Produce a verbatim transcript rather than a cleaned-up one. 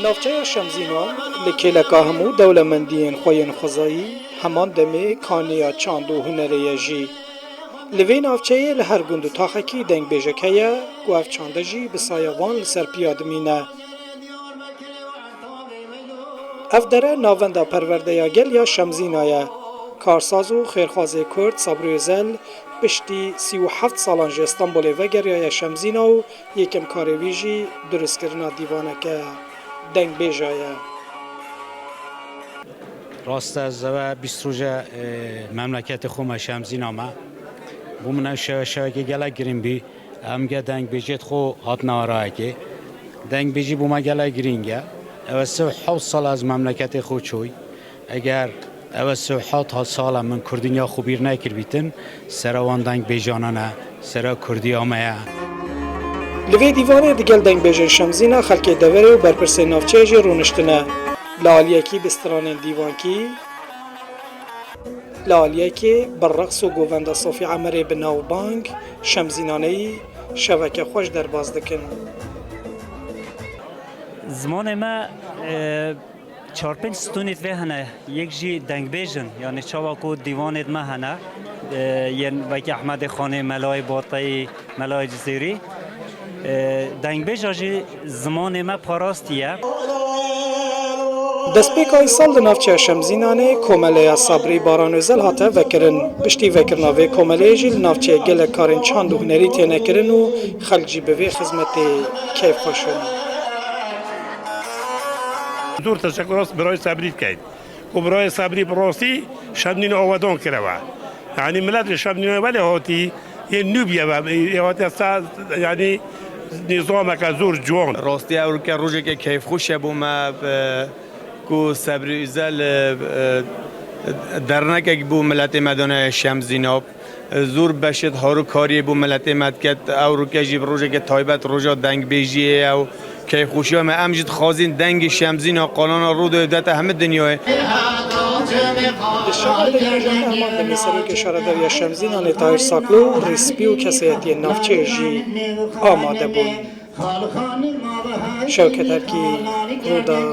Navçeya Şemzînan li kêleka hemû dewlemendiyên xwe yên xwezayî, heman demê kanîya çand û hunerê ye jî. Li vê navçeyê li her gund û taxekî dengbêjek heye ku ev çande jî bi saya van li ser piya dimîne. Ev dere navenda perwerdeya gel ya Şemzîna ye. Karsaz û xêrxwazê Kurd Sabrî Özel piştî sî û heft salan ji Stenbolê vegeriyaye Şemzîna û yekemkarê wî jî durustkirina dîvaneke dengbêja ye. Rast e, ez eve bîst roje, e, memleketê xwe me Şemzîna me. Bû min ev şewe şewekê gelek girîng bî. Em ge dengbêjê xwe hatin arayekê. Dengbêjî bû me gelek girîng e. Ev sih hewt sal ez memleketê xwe çûy. Eger ev sih hewt sala min kurdînya xwe bîr nekiribîtin, sera wan dengbêjanan e, sera kurdiya me ye. Li vê dîvanê digel dengbêjên Şemzîna xelkê deverê û berpirsên navçeyê jî rûniştine. Li aliyekî bi stranên dîvankî, li aliyekê bi reqs û govenda Sofî Emerê bi navbang Şemzînaneyî şeveke xweş derbas dikin. Zimanê me, e, çar pênc stûnî divê hene, yek jî dengbêj in, yanî çawa ku dîwanêd me hene, e, yên wekî Ehmedê Xanê, Melayê Bateyî, Melayê Cizêrî, e, dengbêja jî zimanê me parastî ye. Destpêka îsal di navçeya Şemzînanê komeleya Sabrî Baran Özel hate vekirin. Piştî vekirina vê komeleyê jî li navçeyê gelek karên çand û hunerî têne kirin û xelk jî bi vê xizmetê keyfxweş in. Zor teşekkür rast birayê Sabrî dikeyn. Ku birayê Sabrî bi rastî Şemdîn awedan kiriwe. Yanî milet li Şemdînê welê hatî, yê nû bîye ve, yê hatiye sa, yanî nîzameke zor ciwan. Rastî ewroke rojeke keyfxweş e bo me, e, ku Sebrî Üzel, e, e, dernekek bo miletê me dane Şemzîna. Zor beşêt har û kariyê bo miletê me diket. Ewroke jî bi rojeke taybet, roja dengbêjiyê ye û keyfxweşiya me. Em jî dixwazin dengê Şemzîna qalana Rûdoyê bidete hemî dinyayê. Di şeva dengbêjan de heman demê serokê şaredariya Şemzînanê Tahir Saklo û rêspî û kesayetiyên navçeyê jî amade bûn. Şewket Erkî, Rûdaw.